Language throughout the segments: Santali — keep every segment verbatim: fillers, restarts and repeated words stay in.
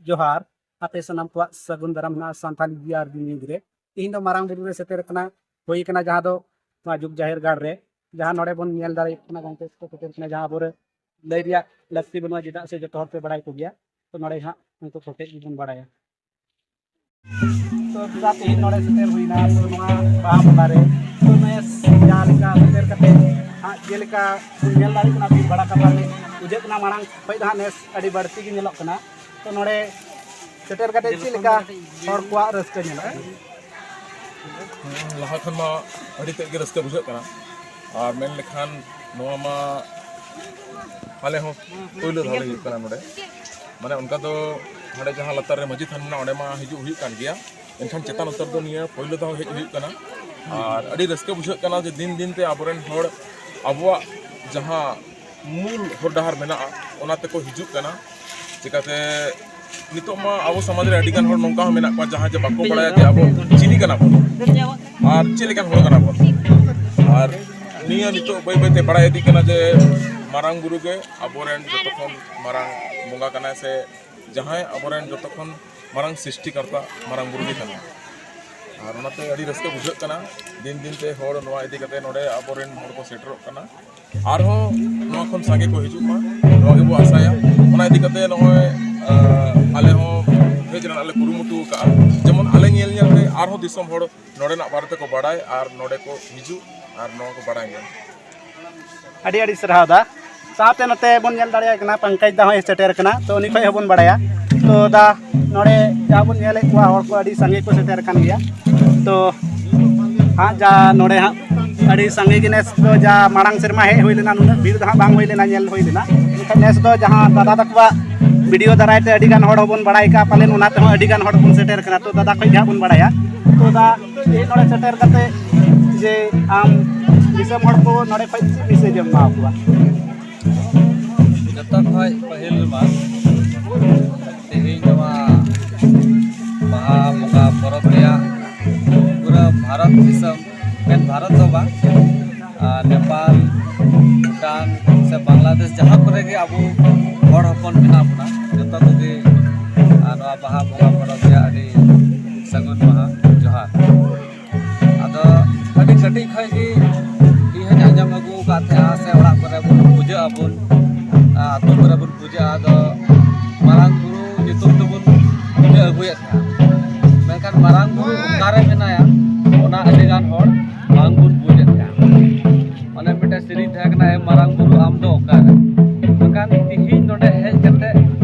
ᱡᱚᱦᱟᱨ᱾ ᱟᱯᱮ ᱥᱟᱱᱟᱢ ᱠᱚᱣᱟᱜ ᱥᱟᱹᱜᱩᱱ ᱫᱟᱨᱟᱢ ᱦᱮᱱᱟᱜᱼᱟ ᱥᱟᱱᱛᱟᱞᱤ ᱡᱤ ᱟᱨ ᱵᱤ ᱱᱤᱭᱩᱡᱽ ᱨᱮ᱾ ᱛᱮᱦᱮᱧ ᱫᱚ ᱢᱟᱨᱟᱝ ᱵᱩᱨᱩ ᱨᱮ ᱥᱮᱴᱮᱨ ᱟᱠᱟᱱᱟ, ᱦᱩᱭ ᱟᱠᱟᱱᱟ ᱡᱟᱦᱟᱸ ᱫᱚ ᱱᱚᱣᱟ ᱡᱩᱜᱽ ᱡᱟᱦᱮᱨ ᱜᱟᱲ ᱨᱮ, ᱡᱟᱦᱟᱸ ᱱᱚᱰᱮ ᱵᱚᱱ ᱧᱮᱞ ᱫᱟᱲᱮᱭᱟᱜ ᱠᱟᱱᱟ ᱜᱚᱢᱠᱮ ᱠᱚ ᱥᱮᱴᱮᱨ ᱟᱠᱟᱱᱟ, ᱡᱟᱦᱟᱸ ᱟᱵᱚᱨᱮ ᱞᱟᱹᱭ ᱨᱮᱭᱟᱜ ᱞᱟᱹᱠᱛᱤ ᱵᱟᱹᱱᱩᱜᱼᱟ, ᱪᱮᱫᱟᱜ ᱥᱮ ᱡᱚᱛᱚ ᱦᱚᱲ ᱯᱮ ᱵᱟᱲᱟᱭ ᱠᱚᱜᱮᱭᱟ᱾ ᱛᱚ ᱱᱚᱰᱮ ᱦᱟᱸᱜ ᱩᱱᱠᱩ ᱠᱚᱴᱷᱮᱡ ᱜᱮᱵᱚᱱ ᱵᱟᱲᱟᱭᱟ᱾ ᱛᱚ ᱫᱟᱫᱟ, ᱛᱮᱦᱮᱧ ᱱᱚᱰᱮ ᱥᱮᱴᱮᱨ ᱦᱩᱭᱱᱟ, ᱛᱚ ᱱᱚᱣᱟ ᱵᱟᱦᱟ ᱵᱚᱸᱜᱟ ᱨᱮ, ᱛᱚ ᱱᱮᱥ ᱡᱟᱦᱟᱸ ᱞᱮᱠᱟ ᱥᱮᱴᱮᱨ ᱠᱟᱛᱮ ᱦᱟᱸᱜ ᱡᱮᱞᱮᱠᱟ ᱵᱚᱱ ᱧᱮᱞ ᱫᱟᱲᱮᱭᱟᱜ ᱠᱟᱱᱟ, ᱵᱷᱤᱲ ᱵᱷᱟᱲᱟᱠᱟ ᱵᱟᱝ ᱵᱩᱡᱷᱟᱹᱜ ᱠᱟᱱᱟ, ᱢᱟᱲᱟᱝ ᱠᱷᱚᱡ ᱫᱚ ᱦᱟᱸᱜ ᱱᱮᱥ ᱟᱹᱰᱤ ᱵᱟᱹᱲᱛᱤ ᱜᱮ ᱧᱮᱞᱚᱜ ᱠᱟᱱᱟ᱾ ᱛᱚ ᱱᱚᱰᱮ ᱥᱮᱴᱮᱨ ᱠᱟᱛᱮ ᱪᱮᱫ ᱞᱮᱠᱟ ᱦᱚᱲ ᱠᱚᱣᱟᱜ ᱨᱟᱹᱥᱠᱟᱹ ᱧᱮᱞᱚᱜ ᱠᱟᱱᱟ? ᱦᱩᱸ, ᱞᱟᱦᱟ ᱠᱷᱚᱱ ᱢᱟ ᱟᱹᱰᱤ ᱛᱮᱫ ᱜᱮ ᱨᱟᱹᱥᱠᱟᱹ ᱵᱩᱡᱷᱟᱹᱜ ᱠᱟᱱᱟ, ᱟᱨ ᱢᱮᱱ ᱞᱮᱠᱷᱟᱱ ᱱᱚᱣᱟ ᱢᱟ ᱟᱞᱮ ᱦᱚᱸ ᱯᱳᱭᱞᱳ ᱫᱷᱟᱣ ᱞᱮ ᱦᱤᱡᱩᱜ ᱠᱟᱱᱟ ᱱᱚᱰᱮ᱾ ᱢᱟᱱᱮ ᱚᱱᱠᱟ ᱫᱚ ᱱᱚᱰᱮ ᱡᱟᱦᱟᱸ ᱞᱟᱛᱟᱨ ᱨᱮ ᱢᱟᱹᱡᱷᱤ ᱛᱷᱟᱱ ᱢᱮᱱᱟᱜᱼᱟ, ᱚᱸᱰᱮ ᱢᱟ ᱦᱤᱡᱩᱜ ᱦᱩᱭᱩᱜ ᱠᱟᱱ ᱜᱮᱭᱟ, ᱮᱱᱠᱷᱟᱱ ᱪᱮᱛᱟᱱ ᱩᱛᱟᱹᱨ ᱫᱚ ᱱᱤᱭᱟᱹ ᱯᱳᱭᱞᱳ ᱫᱷᱟᱣ ᱦᱮᱡ ᱦᱩᱭᱩᱜ ᱠᱟᱱᱟ᱾ ᱟᱨ ᱟᱹᱰᱤ ᱨᱟᱹᱥᱠᱟᱹ ᱵᱩᱡᱷᱟᱹᱜ ᱠᱟᱱᱟ ᱡᱮ ᱫᱤᱱ ᱫᱤᱱ ᱛᱮ ᱟᱵᱚᱨᱮᱱ ᱦᱚᱲ ᱟᱵᱚᱣᱟᱜ ᱡᱟᱦᱟᱸ ᱢᱩᱞ ᱦᱚᱨ ᱰᱟᱦᱟᱨ ᱢᱮᱱᱟᱜᱼᱟ, ᱚᱱᱟ ᱛᱮᱠᱚ ᱦᱤᱡᱩᱜ ᱠᱟᱱᱟ᱾ ᱪᱤᱠᱟᱹᱛᱮ ᱱᱤᱛᱚᱜ ᱢᱟ ᱟᱵᱚ ᱥᱚᱢᱟᱡᱽ ᱨᱮ ᱟᱹᱰᱤ ᱜᱟᱱ ᱦᱚᱲ ᱱᱚᱝᱠᱟ ᱦᱚᱸ ᱢᱮᱱᱟᱜ ᱠᱚᱣᱟ, ᱡᱟᱦᱟᱸ ᱡᱮ ᱵᱟᱠᱚ ᱵᱟᱲᱟᱭᱟ ᱡᱮ ᱟᱵᱚ ᱪᱤᱞᱤ ᱠᱟᱱᱟ ᱵᱚᱱ ᱟᱨ ᱪᱮᱫ ᱞᱮᱠᱟᱱ ᱦᱚᱲ ᱠᱟᱱᱟ ᱵᱚᱱ᱾ ᱟᱨ ᱱᱤᱭᱟᱹ ᱱᱤᱛᱚᱜ ᱵᱟᱹᱭ ᱵᱟᱹᱭ ᱛᱮ ᱵᱟᱲᱟᱭ ᱤᱫᱤᱜ ᱠᱟᱱᱟ ᱡᱮ ᱢᱟᱨᱟᱝ ᱵᱩᱨᱩ ᱜᱮ ᱟᱵᱚᱨᱮᱱ ᱡᱚᱛᱚ ᱠᱷᱚᱱ ᱢᱟᱨᱟᱝ ᱵᱚᱸᱜᱟ ᱠᱟᱱᱟᱭ, ᱥᱮ ᱡᱟᱦᱟᱸᱭ ᱟᱵᱚᱨᱮᱱ ᱡᱚᱛᱚ ᱠᱷᱚᱱ ᱢᱟᱨᱟᱝ ᱥᱨᱤᱥᱴᱤᱠᱟᱨᱛᱟ ᱢᱟᱨᱟᱝ ᱵᱩᱨᱩ ᱜᱮ ᱠᱟᱱᱟᱭ᱾ ᱟᱨ ᱚᱱᱟᱛᱮ ᱟᱹᱰᱤ ᱨᱟᱹᱥᱠᱟᱹ ᱵᱩᱡᱷᱟᱹᱜ ᱠᱟᱱᱟ᱾ ᱫᱤᱱ ᱫᱤᱱ ᱛᱮ ᱦᱚᱲ ᱱᱚᱣᱟ ᱤᱫᱤ ᱠᱟᱛᱮ ᱱᱚᱰᱮ ᱟᱵᱚᱨᱮᱱ ᱦᱚᱲ ᱠᱚ ᱥᱮᱴᱮᱨᱚᱜ ᱠᱟᱱᱟ, ᱟᱨᱦᱚᱸ ᱱᱚᱣᱟ ᱠᱷᱚᱱ ᱥᱟᱸᱜᱮ ᱠᱚ ᱦᱤᱡᱩᱜ ᱢᱟ, ᱱᱚᱣᱟ ᱜᱮᱵᱚ ᱟᱥᱟᱭᱟ᱾ ᱚᱱᱟ ᱤᱫᱤ ᱠᱟᱛᱮ ᱱᱚᱜᱼᱚᱭ, ᱟᱸ, ᱟᱞᱮ ᱦᱚᱸ ᱦᱮᱡ ᱨᱮᱱᱟᱜ ᱞᱮ ᱠᱩᱨᱩᱢᱩᱴᱩ ᱟᱠᱟᱫᱼᱟ, ᱡᱮᱢᱚᱱ ᱟᱞᱮ ᱧᱮᱞ ᱧᱮᱞ ᱛᱮ ᱟᱨᱦᱚᱸ ᱫᱤᱥᱚᱢ ᱦᱚᱲ ᱱᱚᱰᱮᱱᱟᱜ ᱵᱟᱨᱮ ᱛᱮᱠᱚ ᱵᱟᱲᱟᱭ ᱟᱨ ᱱᱚᱰᱮ ᱠᱚ ᱦᱤᱡᱩᱜ ᱟᱨ ᱱᱚᱣᱟ ᱠᱚ ᱵᱟᱲᱟᱭ ᱧᱟᱢ᱾ ᱟᱹᱰᱤ ᱟᱹᱰᱤ ᱥᱟᱨᱦᱟᱣ ᱫᱟ᱾ ᱥᱟᱶᱛᱮ ᱱᱚᱛᱮ ᱵᱚᱱ ᱧᱮᱞ ᱫᱟᱲᱮᱭᱟᱜ ᱠᱟᱱᱟ, ᱯᱚᱝᱠᱚᱡᱽ ᱫᱟ ᱦᱚᱸᱭ ᱥᱮᱴᱮᱨ ᱠᱟᱱᱟ, ᱛᱚ ᱩᱱᱤ ᱠᱷᱚᱡ ᱦᱚᱸᱵᱚᱱ ᱵᱟᱲᱟᱭᱟ᱾ ᱛᱚ ᱫᱟ, ᱱᱚᱰᱮ ᱡᱟᱦᱟᱸ ᱵᱚᱱ ᱧᱮᱞᱮᱫ ᱠᱚᱣᱟ, ᱦᱚᱲ ᱠᱚ ᱟᱹᱰᱤ ᱥᱟᱸᱜᱮ ᱠᱚ ᱥᱮᱴᱮᱨ ᱠᱟᱱ ᱜᱮᱭᱟ᱾ ᱛᱚ ᱦᱟᱸᱜ ᱡᱟ ᱱᱚᱰᱮ ᱦᱟᱸᱜ ᱟᱹᱰᱤ ᱥᱟᱸᱜᱮ ᱜᱮ ᱱᱮᱥ ᱫᱚ, ᱡᱟ ᱢᱟᱲᱟᱝ ᱥᱮᱨᱢᱟ ᱦᱮᱡ ᱦᱩᱭ ᱞᱮᱱᱟ, ᱱᱩᱱᱟᱹᱜ ᱵᱷᱤᱲ ᱫᱚ ᱦᱟᱸᱜ ᱵᱟᱝ ᱦᱩᱭ ᱞᱮᱱᱟ, ᱧᱮᱞ ᱦᱩᱭ ᱞᱮᱱᱟ᱾ ᱢᱮᱱᱠᱷᱟᱱ ᱱᱮᱥ ᱫᱚ ᱡᱟᱦᱟᱸ ᱫᱟᱫᱟ ᱛᱟᱠᱚᱣᱟᱜ ᱵᱷᱤᱰᱤᱭᱳ ᱫᱟᱨᱟᱭ ᱛᱮ ᱟᱹᱰᱤ ᱜᱟᱱ ᱦᱚᱲ ᱦᱚᱸᱵᱚᱱ ᱵᱟᱲᱟᱭ ᱠᱟᱜᱼᱟ, ᱯᱟᱞᱮᱱ ᱚᱱᱟ ᱛᱮᱦᱚᱸ ᱟᱹᱰᱤ ᱜᱟᱱ ᱦᱚᱲ ᱵᱚᱱ ᱥᱮᱴᱮᱨ ᱠᱟᱱᱟ᱾ ᱛᱚ ᱫᱟᱫᱟ ᱠᱷᱚᱡ ᱜᱮ ᱦᱟᱸᱜ ᱵᱚᱱ ᱵᱟᱲᱟᱭᱟ᱾ ᱛᱚ ᱫᱟ, ᱛᱮᱦᱮᱧ ᱱᱚᱰᱮ ᱥᱮᱴᱮᱨ ᱠᱟᱛᱮ ᱡᱮ ᱟᱢ ᱫᱤᱥᱚᱢ ᱦᱚᱲ ᱠᱚ ᱱᱚᱰᱮ ᱠᱷᱚᱡ ᱪᱮᱫ ᱢᱮᱥᱮᱡᱽ ᱮᱢ ᱮᱢᱟ ᱠᱚᱣᱟ? ᱡᱚᱛᱚ ᱠᱷᱚᱡ ᱯᱟᱹᱦᱤᱞ ᱢᱟ ᱛᱮᱦᱮᱧ ᱱᱚᱣᱟ ᱵᱟᱦᱟ ᱵᱚᱸᱜᱟ ᱯᱚᱨᱚᱵᱽ ᱨᱮᱭᱟᱜ ᱯᱩᱨᱟᱹ ᱵᱷᱟᱨᱚᱛ ᱫᱤᱥᱚᱢ, ᱢᱮᱱ ᱵᱷᱟᱨᱚᱛ ᱫᱚ ᱵᱟᱝ, ᱟᱨ ᱱᱮᱯᱟᱞ, ᱵᱷᱩᱴᱟᱱ ᱥᱮ ᱵᱟᱝᱞᱟᱫᱮᱥ, ᱡᱟᱦᱟᱸ ᱠᱚᱨᱮ ᱜᱮ ᱟᱵᱚ ᱦᱚᱲ ᱦᱚᱯᱚᱱ ᱢᱮᱱᱟᱜ ᱵᱚᱱᱟ, ᱡᱚᱛᱚ ᱠᱚᱜᱮ ᱟᱨ ᱱᱚᱣᱟ ᱵᱟᱦᱟ ᱵᱚᱸᱜᱟ ᱯᱚᱨᱚᱵᱽ ᱨᱮᱭᱟᱜ ᱟᱹᱰᱤ ᱥᱟᱹᱜᱩᱱ ᱢᱟᱦᱟ ᱡᱚᱦᱟᱨ᱾ ᱟᱫᱚ ᱟᱹᱰᱤ ᱠᱟᱹᱴᱤᱡ ᱠᱷᱚᱱ ᱜᱮ ᱤᱧ ᱦᱚᱸᱧ ᱟᱸᱡᱚᱢ ᱟᱹᱜᱩ ᱟᱠᱟᱫ ᱛᱟᱦᱮᱸᱜᱼᱟ, ᱥᱮ ᱚᱲᱟᱜ ᱠᱚᱨᱮ ᱵᱚᱱ ᱯᱩᱡᱟᱹᱜ ᱟᱵᱚᱱ, ᱟᱹᱛᱩ ᱠᱚᱨᱮ ᱵᱚᱱ ᱯᱩᱡᱟᱹᱜᱼᱟ, ᱟᱫᱚ ᱢᱟᱨᱟᱝ ᱵᱩᱨᱩ ᱧᱩᱛᱩᱢ ᱛᱮᱵᱚᱱ ᱯᱩᱡᱟᱹ ᱟᱹᱜᱩᱭᱮᱫ ᱛᱟᱦᱮᱸᱜᱼᱟ᱾ ᱢᱮᱱᱠᱷᱟᱱ ᱢᱟᱨᱟᱝ ᱵᱩᱨᱩ ᱚᱠᱟᱨᱮ ᱢᱮᱱᱟᱭᱟ, ᱚᱱᱟ ᱟᱹᱰᱤ ᱜᱟᱱ ᱦᱚᱲ ᱵᱟᱝ ᱵᱚᱱ ᱵᱩᱡᱮᱫ ᱛᱟᱦᱮᱸᱜᱼᱟ᱾ ᱢᱟᱱᱮ ᱢᱤᱫᱴᱮᱱ ᱥᱮᱨᱮᱧ ᱛᱟᱦᱮᱸ ᱠᱟᱱᱟ, "ᱮ ᱢᱟᱨᱟᱝ ᱵᱩᱨᱩ ᱟᱢ ᱫᱚ ᱚᱠᱟᱨᱮ?" ᱢᱮᱱᱠᱷᱟᱱ ᱛᱤᱦᱤᱧ ᱱᱚᱰᱮ ᱦᱮᱡ ᱠᱟᱛᱮ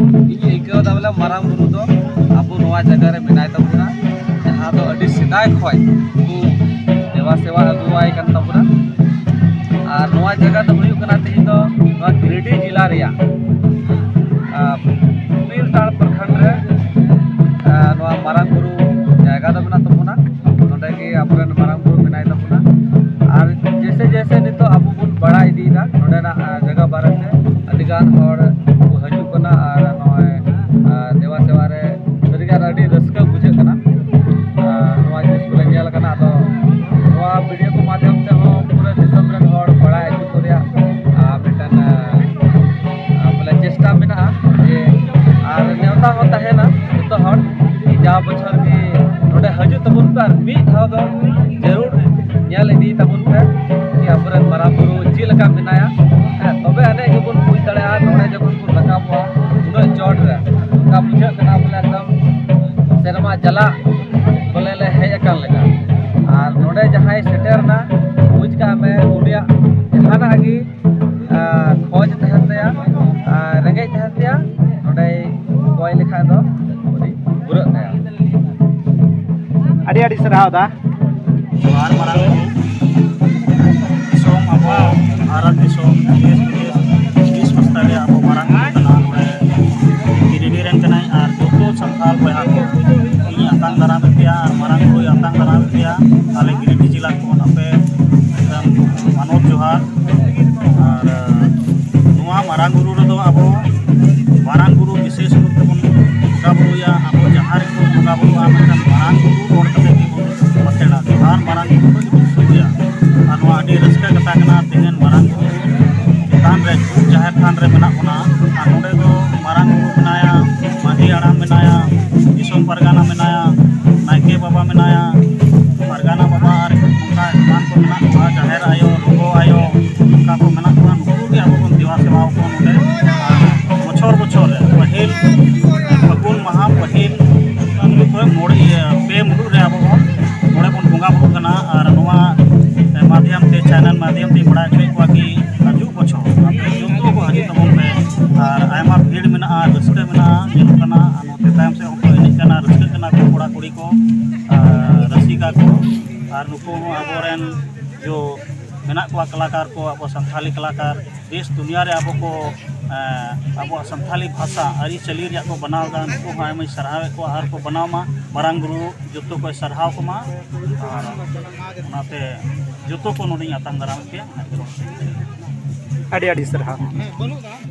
ᱤᱧ ᱟᱹᱭᱠᱟᱹᱣ ᱮᱫᱟ, ᱵᱚᱞᱮ ᱢᱟᱨᱟᱝ ᱵᱩᱨᱩ ᱫᱚ ᱟᱵᱚ ᱱᱚᱣᱟ ᱡᱟᱭᱜᱟ ᱨᱮ ᱢᱮᱱᱟᱭ ᱛᱟᱵᱚᱱᱟ, ᱡᱟᱦᱟᱸ ᱫᱚ ᱟᱹᱰᱤ ᱥᱮᱫᱟᱭ ᱠᱷᱚᱱ ᱠᱚ ᱫᱮᱵᱟ ᱥᱮᱵᱟ ᱟᱹᱜᱩᱣᱟᱭ ᱠᱟᱱ ᱛᱟᱵᱚᱱᱟ᱾ ᱟᱨ ᱱᱚᱣᱟ ᱡᱟᱭᱜᱟ ᱫᱚ ᱦᱩᱭᱩᱜ ᱠᱟᱱᱟ ᱛᱤᱦᱤᱧ ᱫᱚ ᱱᱚᱣᱟ ᱜᱤᱨᱤᱰᱤ ᱡᱮᱞᱟ ᱨᱮᱭᱟᱜ, ᱟᱨ, ᱯᱤᱨᱛᱟᱲ ᱯᱨᱚᱠᱷᱚᱸᱰ ᱨᱮ, ᱟᱨ, ᱱᱚᱣᱟ ᱢᱟᱨᱟᱝ ᱵᱩᱨᱩ ᱡᱟᱭᱜᱟ ᱫᱚ ᱢᱮᱱᱟᱜ ᱛᱟᱵᱚᱱᱟ᱾ ᱱᱚᱰᱮ ᱜᱮ ᱟᱵᱚᱨᱮᱱ ᱢᱟᱨᱟᱝ ᱵᱩᱨᱩ ᱢᱮᱱᱟᱭ ᱛᱟᱵᱚᱱᱟ᱾ ᱟᱨ ᱡᱮᱥᱮ ᱡᱮᱥᱮ ᱱᱤᱛᱚᱜ ᱟᱵᱚ ᱵᱚᱱ ᱵᱟᱲᱟᱭ ᱤᱫᱤᱭᱮᱫᱟ ᱱᱚᱰᱮᱱᱟᱜ, ᱟᱨ, ᱡᱟᱭᱜᱟ ᱵᱟᱨᱮᱛᱮ, ᱟᱹᱰᱤ ᱜᱟᱱ ᱦᱚᱲ ᱠᱚ ᱦᱤᱡᱩᱜ ᱠᱟᱱᱟ ᱟᱨ ᱱᱚᱜᱼᱚᱭ, ᱟᱨ, ᱫᱮᱵᱟ ᱥᱮᱵᱟ ᱨᱮ ᱥᱟᱹᱨᱤᱜᱮ ᱟᱨ ᱟᱹᱰᱤ ᱨᱟᱹᱥᱠᱟᱹ ᱵᱩᱡᱷᱟᱹᱜ ᱠᱟᱱᱟ᱾ ᱟᱨ ᱱᱚᱣᱟ ᱡᱤᱱᱤᱥ ᱠᱚᱞᱮ ᱧᱮᱞ ᱠᱟᱱᱟ᱾ ᱟᱫᱚ ᱱᱚᱣᱟ ᱵᱷᱤᱰᱤᱭᱳ ᱠᱚ ᱢᱟᱫᱽᱫᱷᱚᱢ ᱛᱮᱦᱚᱸ ᱯᱩᱨᱟᱹ ᱫᱤᱥᱚᱢ ᱨᱮᱱ ᱦᱚᱲ ᱵᱟᱲᱟᱭ ᱦᱚᱪᱚ ᱠᱚ ᱨᱮᱭᱟᱜ, ᱟᱨ, ᱢᱤᱫᱴᱟᱝ, ᱟᱨ, ᱵᱚᱞᱮ ᱪᱮᱥᱴᱟ ᱢᱮᱱᱟᱜᱼᱟ ᱡᱮ, ᱟᱨ ᱱᱮᱣᱛᱟ ᱦᱚᱸ ᱛᱟᱦᱮᱱᱟ ᱡᱚᱛᱚ ᱦᱚᱲ ᱡᱟ ᱵᱚᱪᱷᱚᱨ ᱜᱮ ᱱᱚᱰᱮ ᱦᱤᱡᱩᱜ ᱛᱟᱵᱚᱱ ᱯᱮ ᱟᱨ ᱢᱤᱫ ᱫᱷᱟᱣ ᱫᱚ ᱡᱟᱹᱨᱩᱲ ᱧᱮᱞ ᱤᱫᱤᱭ ᱛᱟᱵᱚᱱ ᱯᱮ ᱡᱮ ᱟᱵᱚᱨᱮᱱ ᱢᱟᱨᱟᱝ ᱵᱩᱨᱩ ᱪᱮᱫ ᱞᱮᱠᱟ ᱢᱮᱱᱟᱭᱟ᱾ ᱦᱮᱸ, ᱛᱚᱵᱮ ᱟᱹᱱᱤᱡ ᱜᱮᱵᱚᱱ ᱵᱩᱡᱽ ᱫᱟᱲᱮᱭᱟᱜᱼᱟ ᱱᱚᱰᱮ ᱡᱚᱠᱷᱚᱱ ᱵᱚᱱ ᱨᱟᱠᱟᱵᱚᱜᱼᱟ ᱩᱱᱟᱹᱜ ᱪᱚᱴ ᱨᱮ, ᱚᱱᱠᱟ ᱵᱩᱡᱷᱟᱹᱜ ᱠᱟᱱᱟ ᱵᱚᱞᱮ ᱮᱠᱫᱚᱢ ᱥᱮᱨᱢᱟ ᱪᱟᱞᱟᱜ ᱵᱚᱞᱮ ᱞᱮ ᱦᱮᱡ ᱟᱠᱟᱱ ᱞᱮᱠᱟ᱾ ᱟᱨ ᱱᱚᱰᱮ ᱡᱟᱦᱟᱸᱭ ᱥᱮᱴᱮᱨ ᱮᱱᱟ, ᱵᱩᱡᱽ ᱠᱟᱜ ᱢᱮ ᱩᱱᱤᱭᱟᱜ ᱡᱟᱦᱟᱱᱟᱜ ᱜᱮ, ᱟᱨ, ᱠᱷᱚᱡᱽ ᱛᱟᱦᱮᱱ ᱛᱟᱭᱟ, ᱟᱨ, ᱨᱮᱸᱜᱮᱡ ᱛᱟᱦᱮᱱ ᱛᱟᱭᱟ, ᱱᱚᱰᱮᱭ ᱠᱚᱭ ᱞᱮᱠᱷᱟᱡ ᱫᱚ ᱩᱱᱤ ᱯᱩᱨᱟᱹᱜ ᱛᱟᱭᱟ᱾ ᱟᱹᱰᱤ ᱟᱹᱰᱤ ᱥᱟᱨᱦᱟᱣ ᱫᱟ᱾ ᱡᱚᱦᱟᱨ ᱢᱟᱨᱟᱝ ᱵᱩᱨᱩ᱾ ᱫᱤᱥᱚᱢ ᱟᱵᱚ ᱵᱷᱟᱨᱚᱛ ᱫᱤᱥᱚᱢ, ᱫᱮᱥ ᱵᱤᱫᱮᱥ, ᱫᱮᱥ ᱯᱟᱥᱴᱟ ᱨᱮ ᱟᱵᱚ ᱢᱟᱨᱟᱝ ᱵᱩᱨᱩ ᱠᱟᱱᱟ᱾ ᱱᱚᱰᱮ ᱜᱤᱨᱤᱰᱤ ᱨᱮᱱ ᱠᱟᱱᱟᱭ ᱟᱨ ᱡᱚᱛᱚ ᱥᱟᱱᱛᱟᱲ ᱵᱚᱭᱦᱟ ᱠᱚ ᱤᱧ ᱟᱛᱟᱝ ᱫᱟᱨᱟᱢ ᱮᱫ ᱯᱮᱭᱟ ᱟᱨ ᱢᱟᱨᱟᱝ ᱵᱩᱨᱩᱭ ᱟᱛᱟᱝ ᱫᱟᱨᱟᱢ ᱮᱫ ᱯᱮᱭᱟ᱾ ᱟᱞᱮ ᱜᱤᱨᱤᱰᱤ ᱡᱮᱞᱟ ᱠᱷᱚᱱ ᱟᱯᱮ ᱮᱠᱫᱚᱢ ᱢᱟᱱᱚᱛ ᱡᱚᱦᱟᱨ᱾ ᱟᱨ, ᱱᱚᱣᱟ ᱢᱟᱨᱟᱝ ᱵᱩᱨᱩ ᱨᱮᱫᱚ ᱟᱵᱚ ᱢᱟᱨᱟᱝ ᱵᱩᱨᱩ ᱵᱤᱥᱮᱥ ᱨᱩᱯ ᱛᱮᱵᱚᱱ ᱵᱚᱸᱜᱟ ᱵᱩᱨᱩᱭᱟ᱾ ᱟᱵᱚ ᱡᱟᱦᱟᱸ ᱨᱮᱜᱮ ᱵᱚᱱ ᱵᱚᱸᱜᱟ ᱵᱩᱨᱩᱜᱼᱟ, ᱢᱮᱱᱠᱷᱟᱱ ᱢᱟᱨᱟᱝ ᱵᱩᱨᱩ ᱨᱚᱲ ᱠᱟᱛᱮ ᱜᱮᱵᱚᱱ ᱵᱟᱸᱠᱷᱮᱲᱟ᱾ ᱡᱚᱦᱟᱨ ᱢᱟᱨᱟᱝ ᱵᱩᱨᱩ ᱫᱚ ᱜᱮᱵᱚᱱ ᱥᱟᱹᱨᱤᱭᱟ᱾ ᱟᱨ ᱱᱚᱣᱟ ᱟᱹᱰᱤ ᱨᱟᱹᱥᱠᱟᱹ ᱠᱟᱛᱷᱟ ᱠᱟᱱᱟ, ᱛᱮᱦᱮᱧ ᱢᱟᱨᱟᱝ ᱵᱩᱨᱩ ᱪᱮᱛᱟᱱ ᱨᱮ ᱡᱟᱦᱮᱨ ᱛᱷᱟᱱ ᱨᱮ ᱢᱮᱱᱟᱜ ᱵᱚᱱᱟ᱾ ᱟᱨ ᱱᱚᱰᱮ ᱫᱚ ᱢᱟᱨᱟᱝ ᱵᱩᱨᱩ ᱢᱮᱱᱟᱭᱟ, ᱢᱟᱹᱡᱷᱤ ᱦᱟᱲᱟᱢ ᱢᱮᱱᱟᱭᱟ, ᱢᱮᱱᱟᱭᱟ, ᱫᱤᱥᱚᱢ ᱯᱟᱨᱜᱟᱱᱟ ᱢᱮᱱᱟᱭᱟ, ᱱᱟᱭᱠᱮ ᱵᱟᱵᱟ ᱢᱮᱱᱟᱭᱟ, ᱯᱟᱨᱜᱟᱱᱟ ᱵᱟᱵᱟ ᱟᱨ ᱚᱱᱠᱟ ᱮᱢᱟᱱ ᱠᱚ ᱢᱮᱱᱟᱜ ᱠᱚᱣᱟ, ᱡᱟᱦᱮᱨ ᱟᱭᱳ, ᱞᱚᱵᱚ ᱟᱭᱳ, ᱚᱱᱠᱟ ᱠᱚ ᱢᱮᱱᱟᱜ ᱠᱚᱣᱟ᱾ ᱱᱩᱠᱩ ᱜᱮ ᱟᱵᱚ ᱵᱚᱱ ᱫᱮᱵᱟ ᱥᱮᱵᱟ ᱟᱠᱚ ᱱᱚᱰᱮ᱾ ᱟᱨ ᱵᱚᱪᱷᱚᱨ ᱵᱚᱪᱷᱚᱨ ᱨᱮ ᱯᱟᱹᱦᱤᱞ ᱯᱷᱟᱹᱜᱩᱱ ᱢᱟᱦᱟ ᱯᱟᱹᱦᱤᱞ ᱢᱚᱬᱮ, ᱤᱭᱟᱹ, ᱯᱮ ᱢᱩᱞᱩᱜ ᱨᱮ ᱟᱵᱚ ᱵᱚᱱ ᱱᱚᱰᱮ ᱵᱚᱱ ᱵᱚᱸᱜᱟ ᱵᱩᱨᱩᱜ ᱠᱟᱱᱟ᱾ ᱟᱨ ᱱᱚᱣᱟ ᱢᱟᱫᱷᱭᱟᱢ ᱛᱮ, ᱪᱮᱱᱮᱞ ᱢᱟᱫᱷᱭᱟᱢ ᱛᱮ ᱵᱟᱲᱟᱭ ᱦᱚᱪᱚᱭᱮᱫ ᱠᱚᱣᱟ ᱠᱤ ᱦᱤᱡᱩᱜ ᱵᱚᱪᱷᱚᱨ ᱟᱯᱮ ᱡᱚᱛᱚ ᱠᱚ ᱦᱤᱡᱩᱜ ᱛᱟᱵᱚᱱ ᱯᱮ᱾ ᱟᱨ ᱟᱭᱢᱟ ᱵᱷᱤᱲ ᱢᱮᱱᱟᱜᱼᱟ, ᱨᱟᱹᱥᱠᱟᱹ ᱢᱮᱱᱟᱜᱼᱟ, ᱧᱮᱞᱚᱜ ᱠᱟᱱᱟ᱾ ᱟᱨ ᱱᱚᱛᱮ ᱛᱟᱭᱚᱢ ᱥᱮᱫ ᱦᱚᱸᱠᱚ ᱮᱱᱮᱡ ᱠᱟᱱᱟ, ᱨᱟᱹᱥᱠᱟᱹᱜ ᱠᱟᱱᱟ ᱠᱚ ᱠᱚᱲᱟ ᱠᱩᱲᱤ ᱠᱚ, ᱟᱨ ᱨᱟᱹᱥᱤᱠᱟ ᱠᱚ᱾ ᱟᱨ ᱱᱩᱠᱩ ᱦᱚᱸ ᱟᱵᱚᱨᱮᱱ ᱡᱚ ᱢᱮᱱᱟᱜ ᱠᱚᱣᱟ ᱠᱟᱞᱟᱠᱟᱨ ᱠᱚ, ᱟᱵᱚ ᱥᱟᱱᱛᱷᱟᱞᱤ ᱠᱟᱞᱟᱠᱟᱨ᱾ ᱫᱮᱥ ᱫᱩᱱᱤᱭᱟᱹ ᱨᱮ ᱟᱵᱚ ᱠᱚ, ᱮᱸ, ᱟᱵᱚᱣᱟᱜ ᱥᱟᱱᱛᱷᱟᱞᱤ ᱵᱷᱟᱥᱟ ᱟᱹᱨᱤᱪᱟᱹᱞᱤ ᱨᱮᱭᱟᱜ ᱠᱚ ᱵᱮᱱᱟᱣ ᱮᱫᱟ᱾ ᱱᱩᱠᱩ ᱦᱚᱸ ᱟᱭᱢᱟᱧ ᱥᱟᱨᱦᱟᱣᱮᱫ ᱠᱚᱣᱟ ᱟᱨ ᱠᱚ ᱵᱮᱱᱟᱣ ᱢᱟ᱾ ᱢᱟᱨᱟᱝ ᱵᱩᱨᱩ ᱡᱚᱛᱚ ᱠᱚᱭ ᱥᱟᱨᱦᱟᱣ ᱠᱚᱢᱟ᱾ ᱟᱨ ᱚᱱᱟᱛᱮ ᱡᱚᱛᱚ ᱠᱚ ᱱᱚᱰᱮᱧ ᱟᱛᱟᱝ ᱫᱟᱨᱟᱢᱮᱫ ᱯᱮᱭᱟ᱾ ᱟᱹᱰᱤ ᱟᱹᱰᱤ ᱥᱟᱨᱦᱟᱣ᱾